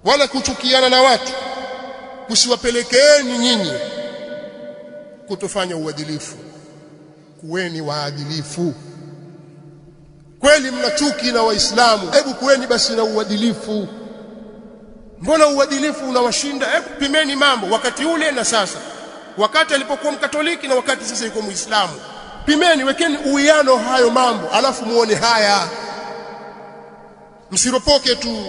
Wala kuchukiana na watu kusiwapelekeeni nyinyi kutofanya uadilifu. Kuweni waadilifu. Kweli mna chuki na Waislamu, hebu kuweni basi na uadilifu. Mbona uadilifu unawashinda? Hebu pimeni mambo wakati ule na sasa, wakati alipokuwa Mkatoliki na wakati sasa yuko Muislamu. Pimeni, wekeni uwiano hayo mambo, alafu muone haya, msiropoke tu.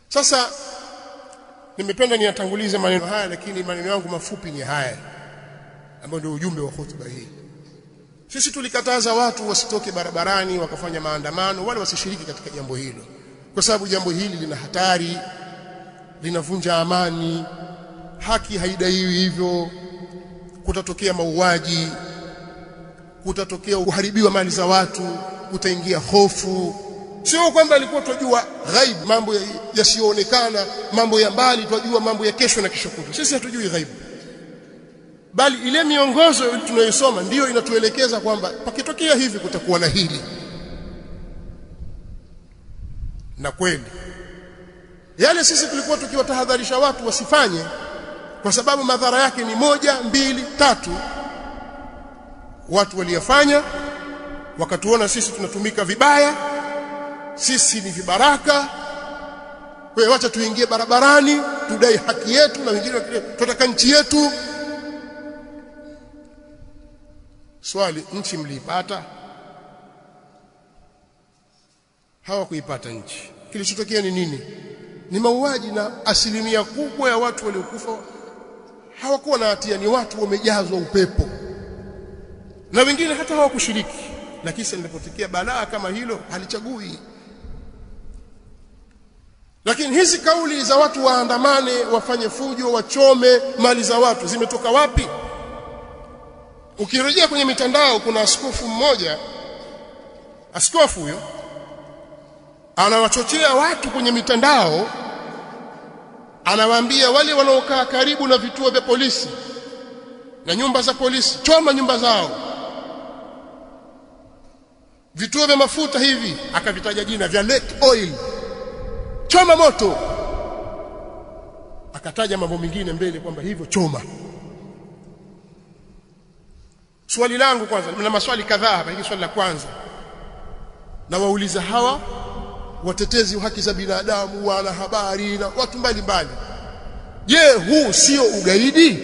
Sasa nimependa niyatangulize maneno haya, lakini maneno yangu mafupi ni haya ambayo ndio ujumbe wa hotuba hii. Sisi tulikataza watu wasitoke barabarani wakafanya maandamano, wala wasishiriki katika jambo hilo, kwa sababu jambo hili lina hatari, linavunja amani, haki haidaiwi hivyo. Kutatokea mauaji, kutatokea uharibiwa mali za watu, kutaingia hofu. Sio kwamba alikuwa tunajua ghaibu, mambo yasiyoonekana, mambo ya mbali, tunajua mambo ya kesho na kesho kutwa. Sisi hatujui ghaibu, bali ile miongozo tunayosoma ndiyo inatuelekeza kwamba pakitokea hivi kutakuwa na hili. Na kweli yale sisi tulikuwa tukiwatahadharisha watu wasifanye, kwa sababu madhara yake ni 1, 2, 3, watu waliyafanya, wakatuona sisi tunatumika vibaya, sisi ni vibaraka, kwa hiyo wacha tuingie barabarani tudai haki yetu, na wengine tunataka nchi yetu. Swali, nchi mliipata? Hawakuipata nchi. Kilichotokea ni nini? Ni mauaji, na asilimia kubwa ya watu waliokufa hawakuwa na hatia, ni watu wamejazwa upepo, na wengine hata hawakushiriki. Lakini linapotokea balaa kama hilo halichagui. Lakini hizi kauli za watu waandamane, wafanye fujo, wachome mali za watu zimetoka wapi? Ukirejea kwenye mitandao, kuna askofu mmoja, askofu huyo anawachochea watu kwenye mitandao, anawaambia wale wanaokaa karibu na vituo vya polisi na nyumba za polisi, choma nyumba zao, vituo vya mafuta hivi, akavitaja jina vya Lake Oil, choma moto, akataja mambo mengine mbele kwamba hivyo choma. Swali langu kwanza, nina maswali kadhaa hapa, hili swali la kwanza na wauliza hawa watetezi wa haki za binadamu, wanahabari na watu mbalimbali, je, huu sio ugaidi?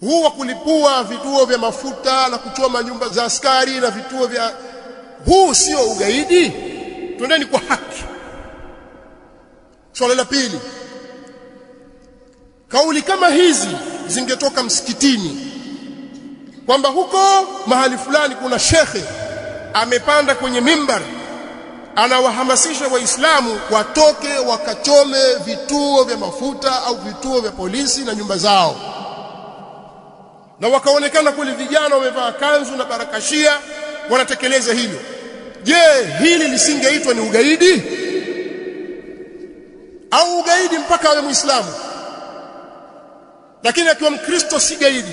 Huu wa kulipua vituo vya mafuta na kuchoma nyumba za askari na vituo vya, huu sio ugaidi? Twendeni kwa haki. Swali la pili, kauli kama hizi zingetoka msikitini, kwamba huko mahali fulani kuna shekhe amepanda kwenye mimbar anawahamasisha Waislamu watoke wakachome vituo vya mafuta au vituo vya polisi na nyumba zao, na wakaonekana kule vijana wamevaa kanzu na barakashia wanatekeleza hilo. Je, hili lisingeitwa ni ugaidi? Au ugaidi mpaka awe Muislamu? Lakini akiwa Mkristo si gaidi.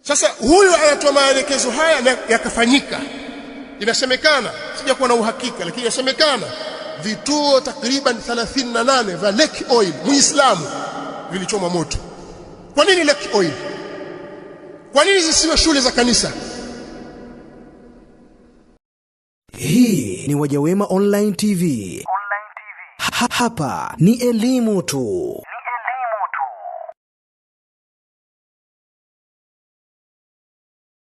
Sasa huyu anatoa maelekezo haya na yakafanyika. Inasemekana, sijakuwa na uhakika, lakini inasemekana vituo takriban 38 vya Lake Oil Muislamu vilichomwa moto. Kwa nini Lake Oil? Kwa nini zisiwe shule za kanisa? Hii ni Wajawema Online TV. Hapa ni elimu tu.